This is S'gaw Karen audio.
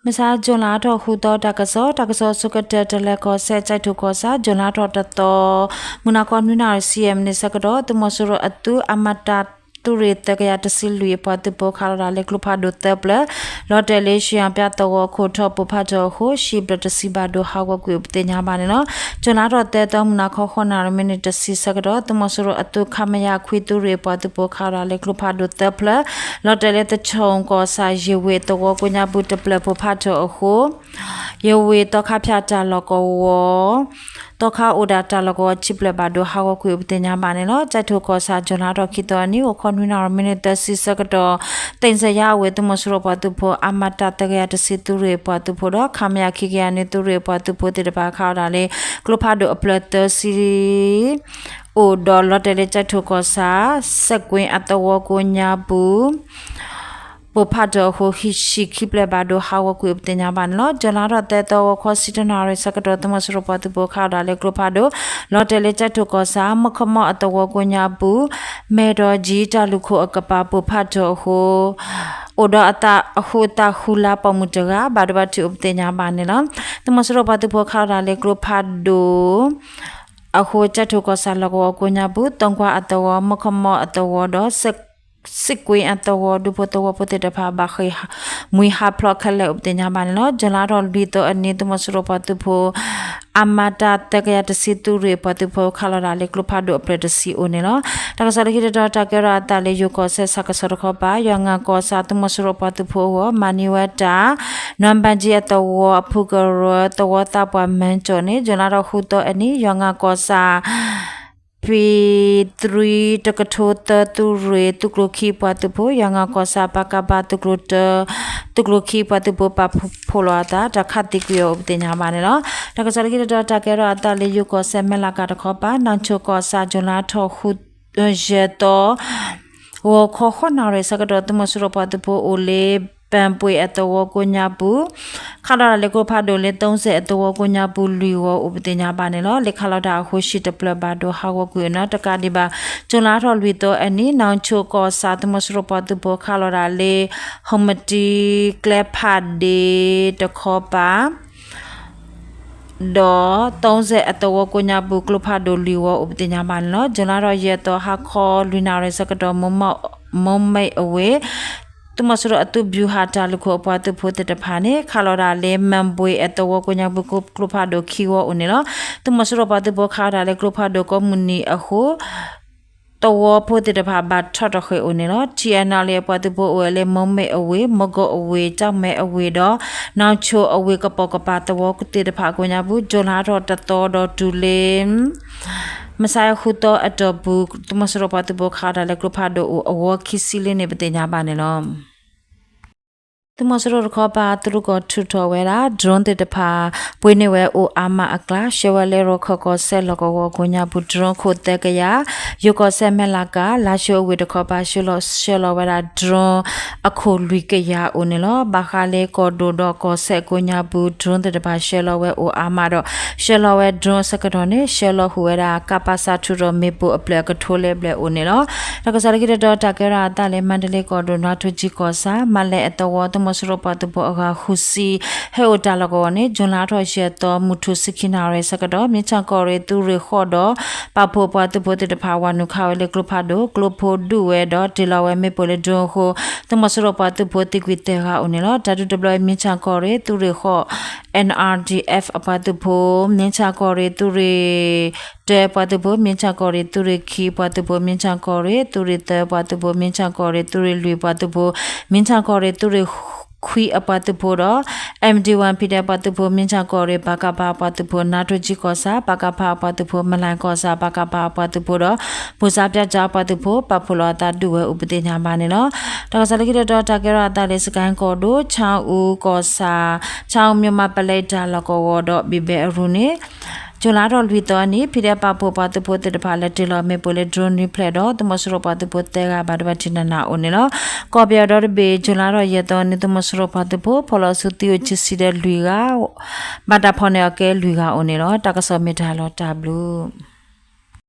မဆါ ကၠူၤလါထီၣ်ဃုသီ တၢ်ကစီၣ်, တၢ်ကစီၣ်ဆိကတၢၢ် တလဲၤကီၢ်စဲၣ် ကၠဲးထိၣ်ကီၢ်ဆၣ် ကၠူၤလါထီၣ်တသီ မုၢ်နၤခီနွံနၣ်ရံၣ် ဆံယဲၢ်မံးနံးဆၢကတီၢ် သုးမီၤစိရိၤအသုး အမတၢ်သုးရ့ၣ် သၢကယၤတဆံလွံၢ် အပှၤသုးဖိ ခးလီၤဒၣ်လၢကျိဖးဒိၣ်သၢဖျၢၣ် လီၤတဲာ်လၢ ရွှေရောင်ပြသဝီခိၣ်ထီၣ် ပိၢ်ဖးထီၣ်အဃိ ဟံၣ်ဖျၢၣ်တဆံဘၣ်ဒိဟးဂီၤကွံာ်အိၣ်ပသ့ၣ်ညါဘၣ်န့ၣ်လီၤ. ကၠူၤလါထီၣ်သၢသီ မုၢ်နၤခီ ဃိးနၣ်ရံၣ် မံးနံးတဆံဆၢကတီၢ် သုးမီၤစိရိၤအသုး ခမရ ခွံသုးရ့ၣ် အပှၤသုးဖိ ခးလီၤဒၣ်လၢကျိဖးဒိၣ်သၢဖျၢၣ် လီၤတဲာ်လၢ သထူကီၢ်ဆၣ် ယဝ့ၢ်သဝီကိးညါပူၤတဖျၢၣ် ပိၢ်ဖးထီၣ်အဃိ ယဝ့ၢ်သီခါဖၠၣ်တၢ်လီၢ်ကဝီၤ သီခါအိၣ်ဒၣ်တၢ်လီၢ်ကဝီၤ ခံဖျၢၣ်ဘၣ်ဒိဟးဂီၤကွံာ်အိၣ်ပသ့ၣ်ညါဘၣ်န့ၣ်လီၤ. ကၠဲးထိၣ်ကီၢ်ဆၣ် ကၠူၤလါထီၣ်ခံသီအနံၤ ဂီၤခီနွံနၣ်ရံၣ် မံးနံးသၢဆံဆၢကတီၢ် သ့ၣ်စဲယါအဝ့ၢ် သုးမီၤစိရိၤပှၤသုးဖိ အမတၢ်သၢကယၤတဆံသုးရ့ၣ်ပှၤသုးဖိဒီး ခမရ ခံကယၤနွံသုးရ့ၣ်ပှၤသုးဖိသ့ၣ်တဖၣ် ခးလီၤဒၣ်လၢ ကျိဖးဒိၣ်အဖျၢၣ်သၢဆံ အိၣ်ဒီးလီၤတဲာ်လၢ ကၠဲးထိၣ်ကီၢ်ဆၣ် စဲးကွ့အသဝီကိးညါပူၤ ပိၢ်ဖးထီၣ်အဃိ ဟံၣ်ဆံၣ်ခံဖျၢၣ်ဘၣ်ဒိဟးဂီၤကွံာ်အိၣ်ပသ့ၣ်ညါဘၣ်န့ၣ်လီၤ. ကၠူၤလါထီၣ်သၢသီ ဂီၤခီဆံတၢနၣ်ရံၣ်ဆၢကတီၢ် သုးမီၤစိရိၤပှၤသုးဖိ ခးလီၤဒၣ်လၢကျိဖးဒိၣ် လီၤတဲာ်လၢ ကၠဲးထိၣ်ကီၢ်ဆၣ် မီၢ်ခမီၣ်အသဝီကိးညါပူၤ မဲထီၣ်ကၠံတၢ်လူၢ်ခိၣ်အကပၤ ပိၢ်ဖးထီၣ်အဃိ အိၣ်ဒီးအသးအဃိသးဃူလါပိာ်မုၣ်တဂၤ ဘၣ်ဒိဘၣ်ထံးအိၣ်ပသ့ၣ်ညါဘၣ်န့ၣ်လီၤ. သုးမီၤစိရိၤပှၤသုးဖိ ခးလီၤဒၣ်လၢကျိဖးဒိၣ် အဃိ ကၠဲးထိၣ်ကီၢ်ဆၣ်လီၢ်ကဝီၤကိးညါပူၤ သီကွၢ်အသဝီ မီၢ်ခမီၣ်အသဝီဒီး စဲးကွ့အသဝီ ဒူဖိသဝီဖိသ့ၣ်တဖၣ် ဘၣ်ဃ့ၢ်မှံဟးဖျိးခဲလၢာ်အိၣ်ပသ့ၣ်ညါဘၣ်န့ၣ်လီၤ. ကၠူၤလါထီၣ်လွံၢ်သီအနံၤ သုးမီၤစိရိၤပှၤသုးဖိ အမတၢ်သၢကယၤတဆံသုးရ့ၣ်ပှၤသုးဖိ ခးလီၤဒၣ်လၢကျိဖးဒိၣ်အဖျၢၣ်တဆံအိၣ်န့ၣ်လီၤ. တၢ်ကစီၣ်လၢခံတတီၤ တၢ်ကဲထီၣ်အသးလၢယိၤကီၢ်စဲၣ်ဆၣ်ကဆီတခီပၤ ယွၤငါကီၢ်ဆၣ် သုးမီၤစိရိၤပှၤသုးဖိအဂီၢ် မၤန့ၢ်ဝဲတၢ် နွမ်ဘၣ်ကၠံအသဝီအဖုကရၢ သဝီသးပှၢ်မၢကၠီၣ်န့ၣ် ကၠူၤလါထီၣ်ဃုသီအနံၤ ယွၤငါကီၢ်ဆၣ် ဖံသရံ တကထိသၢသုးရ့ၣ် သုးကျိၤခံပှၤသုးဖိ ယွၤငါကီၢ်ဆၣ် ပကဖ သုးကျိၤတၢ သုးကျိၤခံပှၤသုးဖိ ပာ်ဖှိၣ်လီၤအသး တၢ်ခးသံကွံာ်အီၤအိၣ်ပသ့ၣ်ညါဘၣ်န့ၣ်လီၤ. တၢ်ကစီၣ်လၢခံတတီၤ တၢ်ကဲထီၣ်အသးလၢယိၤကီၢ်စဲၣ်မဲၢ်လးကၤတခီပၤ နီၣ်ဆိၣ်ကီၢ်ဆၣ် ကၠူၤလါထီၣ်ဃု ယဲၢ်သီ ဂီၤခီဃိးနၣ်ရံၣ်ဆၢကတီၢ် သုးမီၤစိရိၤပှၤသုးဖိအိၣ်လၢ ပၣ်ပှ့ၤအသဝီကိးညါပူၤ ခးလီၤဒၣ်လၢကျိဖးဒိၣ်လၢ သီစဲးအသဝီကိးညါပူၤလွံၢ်ဂီၤအိၣ်ပသ့ၣ်ညါဘၣ်န့ၣ်လီၤ. လဲၤခးလီၤတၢ်အဃိ ဟံၣ်တဖျၢၣ်ဘၣ်ဒိဟးဂီၤကွံာ်အီၤန့ၣ် တကးဒံးဘၣ် ကၠူၤလါထီၣ်လွံၢ်သီအနံၤ နီၣ်ဆိၣ်ကီၢ်ဆၣ် သုးမီၤစိရိၤပှၤသုးဖိခးလီၤဒၣ်လၢ ဟိမတံကျဲဖးဒ့တခီပၤ ဒီး သီစဲးအသဝီကိးညါပူၤ ကျိဖးဒိၣ်လွံၢ်ဂီၤအိၣ်ပသ့ၣ်ညါဘၣ်န့ၣ်လီၤ. ကၠူၤလါထီၣ်ယဲၢ်သီ ဟါခီလွံၢ်နၣ်ရံၣ်ဆၢကတီၢ် မိၢ်မဲၣ်အဝ့ၢ် သုးမီၤစိရိၤအသုး ဗျူဟာ တၢ်လူၢ်ခိၣ်အပှၤသုးဖိသ့ၣ်တဖၣ်န့ၣ် ခးလီၤဒၣ်လၢ မၣ်ဘှ့အသဝီကိးညါပူၤ ကျိဖးဒိၣ်ခံဂီၤအိၣ်န့ၣ်လီၤ. သုးမီၤစိရိၤပှၤသုးဖိခးဒၣ်လၢကျိဖးဒိၣ်ကိးမုၢ်နံၤအဃိ သဝီဖိသ့ၣ်တဖၣ်ဘၣ်ထီၣ်ထီၣ်ဃ့ၢ်အိၣ်န့ၣ်လီၤ. ထံၣ်အဲၣ်နၣ်လၢအပှၤသုးဖိအိၣ်ဝဲလၢ မိၢ်မဲၣ်အဝ့ၢ်, မီၢ်ကိၣ်အဝ့ၢ်, ကၠီၣ်မဲၣ်အဝ့ၢ်ဒီး နီၣ်ဆိၣ်အဝ့ၢ်ကပိာ်ကပၤသဝီသ့ၣ်တဖၣ်ကိးညါပူၤ ကၠူၤလါထီၣ်တသီဒီးတုၤလၢ မုၢ်ဆါဃုသီအတီၢ်ပူၤ သုးမီၤစိရိၤပှၤသုးဖိခးဒၣ်လၢကျိဖးဒိၣ်အိၣ်အဂီၢ်ခံဆံလံန့ၣ် ပသ့ၣ်ညါဘၣ်န့ၣ်လီၤ. သုးမီၤစိရိၤတခီပၤ သုးရူၢ်ကီၢ်ထုးထီၣ်ဝဲဒၣ် drone သ့ၣ်တဖၣ် ပှ့ၤန့ၢ်ဝဲအိၣ်အါမးအကျါ ဆှၢဝဲလၢရခၢၣ်ကီၢ်စဲၣ်လီၢ်ကဝီၤကိးညါပူၤ drone ခိၣ်သၢကယၤ, ယိၤကီၢ်စဲၣ်မဲၢ်လးကၤ လါၡိအဝ့ၢ်တခီပၤ ဆှၢလီၤဝဲဒၣ် drone အခိၣ်လွံၢ်ကယၤအိၣ်န့ၣ်လီၤ. ဘၣ်ဃးလၢကီၢ်ဒိၣ်ဒီးကီၢ်စဲၣ်ကိးညါပူၤ drone သ့ၣ်တဖၣ်ဆှၢလီၤဝဲအိၣ်အါမးဒီး ဆှၢလီၤဝဲ drone အဆၢကတီၢ်န့ၣ် ဆှၢလီၤဃုာ်ဝဲဒၣ် ကပစ ထုးထီၣ်မ့ၣ်ပိၢ်အဖျၢၣ်အကထိလၢဘျဲၣ်အိၣ်န့ၣ်လီၤ. တၢ်ကစီၣ်လၢခံတတီၤ တၢ်ကဲထီၣ်အသးလၢ မါဒလ့ကီၢ်ဒိၣ် နွါထိကၠံကီၢ်ဆၣ် မၤလဲၣ်အသဝီ သုးမီၤစိရိၤပှၤသုးဖိအဂၤဃုဆံ ဟဲအိၣ်တၢ်လီၢ်ကဝီၤန့ၣ် ကၠူၤလါထီၣ်ယဲၢ်သီ မုၢ်ထူၣ်ဆံခံနၣ်ရံၣ်ဆၢကတီၢ် မ့ၢ်ဆၣ်ကီၢ်ရ့ၣ်သုးရ့ၣ်ဃီၣ်ဒီး ပာ်ဖှိၣ်ပှၤသုးဖိသ့ၣ်တဖၣ် ဝၤနုာ်ခးဝဲလၢကျိဖးဒိၣ် ကျိဖိဒုးဝဲဒီးတ့ၢ်လီၤဝဲမ့ၣ်ပိၢ်လၢ drone အဃိ သုးမီၤစိရိၤပှၤသုးဖိသံကွံာ်သၢဂၤအိၣ်န့ၣ်လီၤ. တၢ်ဒုးတဘျီအံၤ မ့ၢ်ဆၣ်ကီၢ်ရ့ၣ်သုးရ့ၣ်ဃီၣ် NRDF အပှၤသုးဖိ, မ့ၢ်ဆၣ်ကီၢ်ရ့ၣ်သုးရ့ၣ်တၢအပှၤသုးဖိ, မ့ၢ်ဆၣ်ကီၢ်ရ့ၣ်သုးရ့ၣ်ခံအပှၤသုးဖိ, မ့ၢ်ဆၣ်ကီၢ်ရ့ၣ်သုးရ့ၣ်သၢအပှၤသုးဖိ, မ့ၢ်ဆၣ်ကီၢ်ရ့ၣ်သုးရ့ၣ်လွံၢ်အပှၤသုးဖိ, မ့ၢ်ဆၣ်ကီၢ်ရ့ၣ်သုးရ့ၣ်ခွံအပှၤသုးဖိဒီး MDY PDF အပှၤသုးဖိ, မ့ၢ်ဆၣ်ကီၢ်ရ့ၣ် ပကဖ အပှၤသုးဖိ, နါထိကၠံကီၢ်ဆၣ် ပကဖအပှၤသုးဖိ, မလဲၣ်ကီၢ်ဆၣ် ပကဖအပှၤသုးဖိဒီး ပူၤစါပၠၣ်ကၠၣ်အပှၤသုးဖိ ပာ်ဖှိၣ်လီၤအသးဒုးဝဲအိၣ်ပသ့ၣ်ညါဘၣ်န့ၣ်လီၤ. တၢ်ကစီၣ်လၢခံတတီၤ တၢ်ကဲထီၣ်အသးလၢ စကဲၣ်ကီၢ်ဒိၣ် ဆၣ်အူကီၢ်ဆၣ် ဆၣ်အူ မၠိၣ်မးပလဲတၢ်လီၢ်ကဝီၤဒီး ဘံၣ်ဘဲအရူန့ၣ် ကၠူၤလါထီၣ်လွံၢ်သီအနံၤ PDF ပာ်ဖှိၣ်ပှၤသုးဖိသ့ၣ်တဖၣ် လဲၤတ့ၢ်လီၤမ့ၣ်ပိၢ်လၢ drone နွံဖျၢၣ်ဒီး သုးမီၤစိရိၤပှၤသုးဖိသၢဂၤ ဘၣ်ဒိဘၣ်ထံးနးနးအိၣ်န့ၣ်လီၤ. ကီၢ်ပယီၤဒီတဘ့ၣ် ကၠူၤလါထီၣ်ယဲၢ်သီအနံၤ သုးမီၤစိရိၤပှၤသုးဖိ ဖီၣ်လီၤဆူသံအိၣ်ခံဆံဒီးလွံၢ်ဂၤ ဘၣ်တၢ်ဖီၣ်န့ၢ်အီၤကဲလွံၢ်ဂၤအိၣ်န့ၣ်လီၤ. တၢ်ကစီၣ်မ့ၢ်တၢ်လီၤတၢ်ဘျုး